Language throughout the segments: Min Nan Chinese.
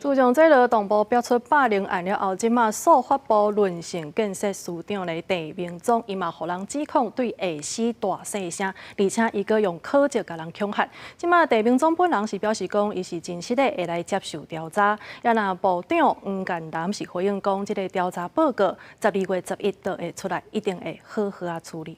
自從這個勞動部爆出霸凌案了後，這馬數發部崙盛建設司長咧鄭明宗，伊嘛予人指控對下司大細聲，而且伊閣用口舌共人恐嚇。這馬鄭明宗本人是表示講，伊是真實的會來接受調查。也若部長黃建南是回應講，這个調查報告12月11就會出來，一定會好好仔處理。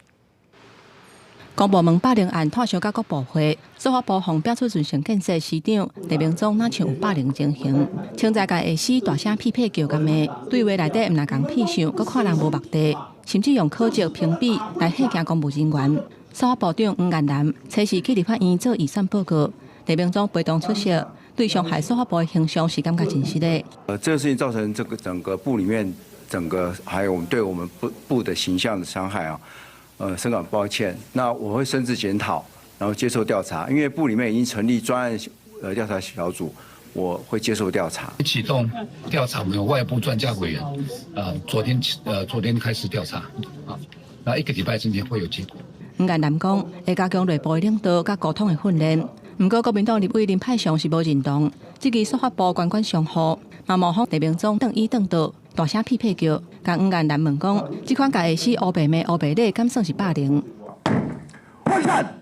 公部門霸凌案拖燒到國部會，司法部予爆出崙盛建設司長鄭明宗若像有霸凌情形，稱在共下司大聲屁屁叫共罵，對話內底毋但共瞥相，閣看人無目地，甚至用口舌評比來嚇驚公務人員。司法部長黃建南初時去立法院做預算報告，鄭明宗陪同出席，對傷害司法部的形象是感覺真失禮。這個事情造成這個整個部裡面整個還有我們對我們部的形象的傷害啊。深感抱歉。那我會深自檢討，然後接受調查。因為部裡面已經成立專案調查小組，我會接受調查。啟動調查，我們有外部專家委員，昨天開始調查，啊，那一個禮拜之內會有結果。黃建南講，會加強內部的領導佮溝通的訓練。毋過國民黨立委林派祥是無認同，這支司法部官官相護，嘛模仿鄭明宗當椅當桌，大聲屁屁叫，共黃建南問講，這款共下司烏白罵烏白咧，敢算是霸凌？混蛋！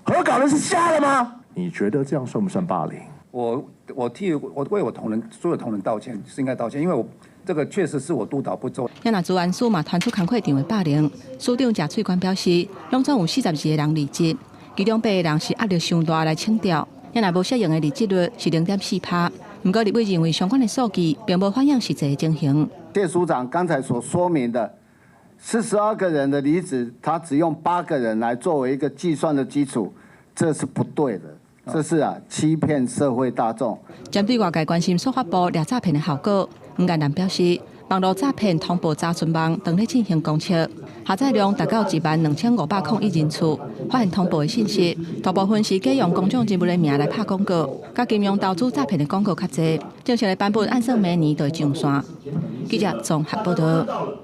何搞的是瞎了嗎？你覺得這樣算不算霸凌？我替我為我同仁所有同仁道歉，是應該道歉，因為我這個確實是我督導不周。也若資安司嘛傳出工課場的霸凌，司長謝翠娟表示，攏總有42個人離職，其中八個人是壓力傷大來請調，也若無適應的離職率是0.4趴。毋過立委認為相關的數據並無反映實際的情形。謝署長剛才所說明的42個人的離職，他只用八個人來作為一個計算的基礎，這是不對的，這是啊欺騙社會大眾。針對外界關心司法部掠詐騙的效果，黃建南表示，網路詐騙通報查詢網當咧進行公測，下載量達到12501人次，發現通報的信息，大部分是假用公眾人物的名來拍廣告，佮金融投資詐騙的廣告較濟。正式的版本按算明年就會上線。記者綜合報道。